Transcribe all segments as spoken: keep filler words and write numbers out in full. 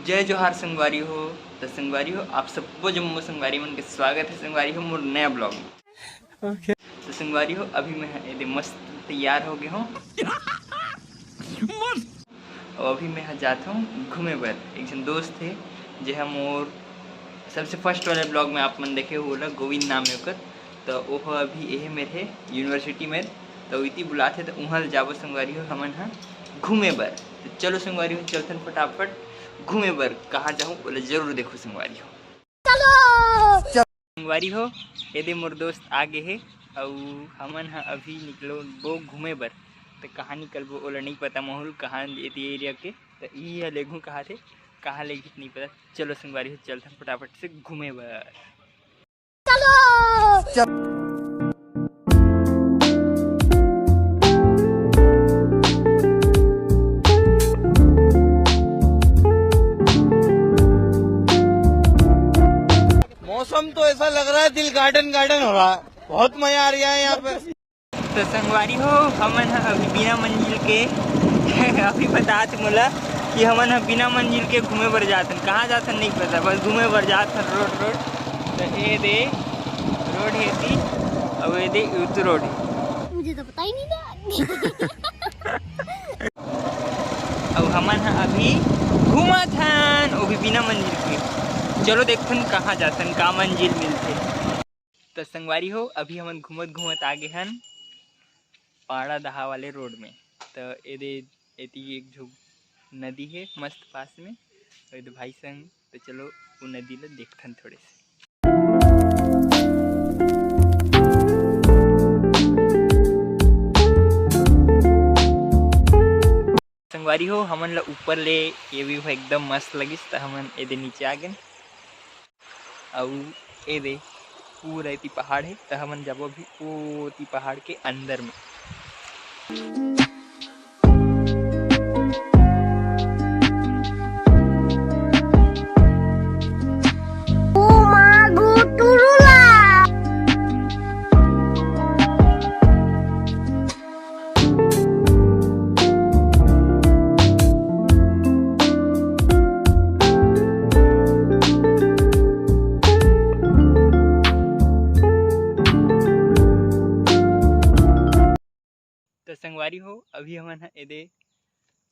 जय जोहार संगवारी हो। तो संगवारी हो, आप सबो जम्मो संगवारी मन के स्वागत है संगवारी हो मोर नया ब्लॉग में। तो संगवारी हो, अभी मैं एदे मस्त तैयार हो गए हूँ। और अभी मैं ह जात हूँ घूमे बर। एक झन दोस्त है, जे ह मोर सबसे फर्स्ट वाले ब्लॉग में आप मन देखे हो, ओला गोविंद नाम है ओकर। तो ओह अभी एहे मेर हे यूनिवर्सिटी में, तो इति बुलाथे, तो उहाँ ल जाबो संगवारी हो हमन ह घूमे बर। तो चलो संगवारी हो, चलथन फटाफट घूमे बर। कहाँ जाहूँ, ओला जरूर देखो संगवारी हो। संगवारी हो, एदे मोर दोस्त आ गे हे, अउ हमन ह अभी निकलो बो घूमे बर। तो कहाँ निकलबो, ओला नहीं पता, माहौल कहाँ एती एरिया के, तो ई ह लेगहूँ कहा थे, कहाँ लेगही नहीं पता। चलो संगवारी हो, चलथन फटाफट से घूमे बर। मौसम तो ऐसा लग रहा है दिल गार्डन गार्डन हो रहा है, बहुत मजा आ रहा है यहाँ पे। तो संगवारी हो, हमन ह अभी बिना मंजिल के अभी बतात मोला कि हमन ह बिना मंजिल के घूमे बर जाथन। कहाँ जाथन नहीं पता, बस घूमे बर जाथन रोड रोड। तो ए दे रोड हे ती, अउ ए दे यूथ रोड हे। मुझे तो पता ही नहीं था। अउ हमन ह अभी घूमत हन, वो भी बिना मंजिल के। चलो देखथन कहाँ जाथन, का मंजिल मिलथे। त संगवारी हो, अभी हमन घूमत घूमत आ गे हन पाड़ा दहा वाले रोड में। त एदे एती एक झो नदी हे मस्त पास में, एदे भाई संग। त चलो वो नदी ल देखथन थोड़े से। संगवारी हो, हमन ल ऊपर ले ये व्यू ह एकदम मस्त लगिस, त हमन एदे नीचे आ गेन। अउ एदे पूरा एती पहाड़ हे, त हमन जाबो अभी ओती पहाड़ के अंदर में। त संगवारी हो, अभी हमन ह एदे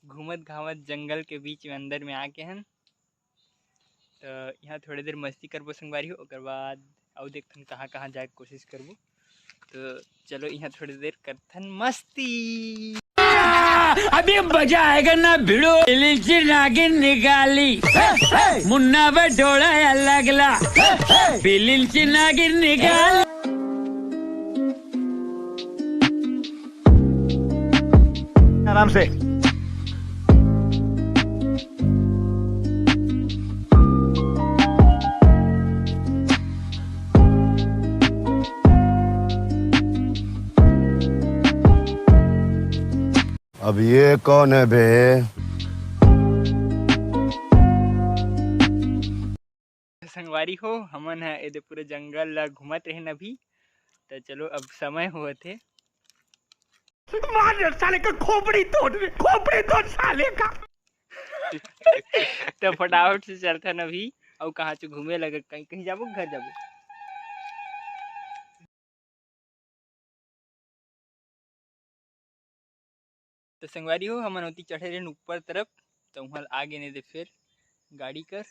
घूमत घामत जंगल के बीच में अंदर में आके हन। त यहाँ थोड़े देर मस्ती करबो संगवारी हो, ओकर बाद अउ देखथन कहाँ कहाँ जाए के कोशिश करबो। तो चलो यहाँ थोड़ी देर करथन मस्ती। अभी मजा आएगा ना भिड़ो। बिलिंची नागिन निकाली, मुन्ना बटोड़ा लागला। बिलिंची नागिन निकाली। आराम से। अब ये कौन है बे? संगवारी हो, हमन ह एदे पूरे जंगल ला घूमत रहेन अभी। त चलो, अब समय होवत हे। मार साले का खोपड़ी तोड़ दे, खोपड़ी तोड़ साले का। त फटाफट से चलथन अभी, अउ कहाँ चो घूमे लगे, कहीं, कहीं जाबो, घर जाबो। त संगवारी हो, हमन ओती चढ़े रहेन ऊपर तरफ, त उहाँ आ गेन एदे फेर गाड़ी कर।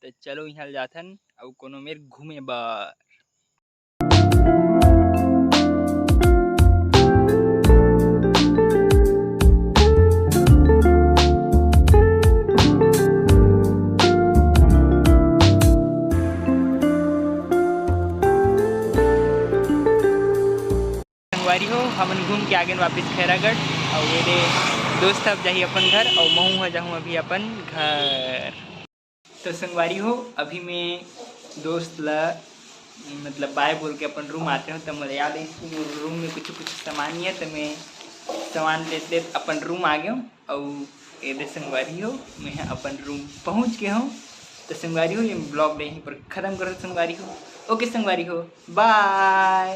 त चलो, इहाँ ले जाथन अउ कोनो मेर घूमे बर। संगवारी हो, हमन घूम के आ गेन वापिस खैरागढ़, अउ एदे दोस्त अब जाही अपन घर, अउ महूं ह जाहूं अभी अपन घर। तो संगवारी हो, अभी मैं दोस्त ला, मतलब, बाय बोल के अपन रूम आते हूँ, तो मोला याद है कि मोर रूम में कुछ कुछ सामान नहीं है, तो मैं सामान लेत लेत अपन रूम आ गया हूँ। अउ एदे संगवारी हो, मैं ह अपन रूम पहुँच गया हूँ। तो संगवारी हो, ये ब्लॉग ला यहीं पर खत्म करो संगवारी हो। ओके संगवारी हो, बाय।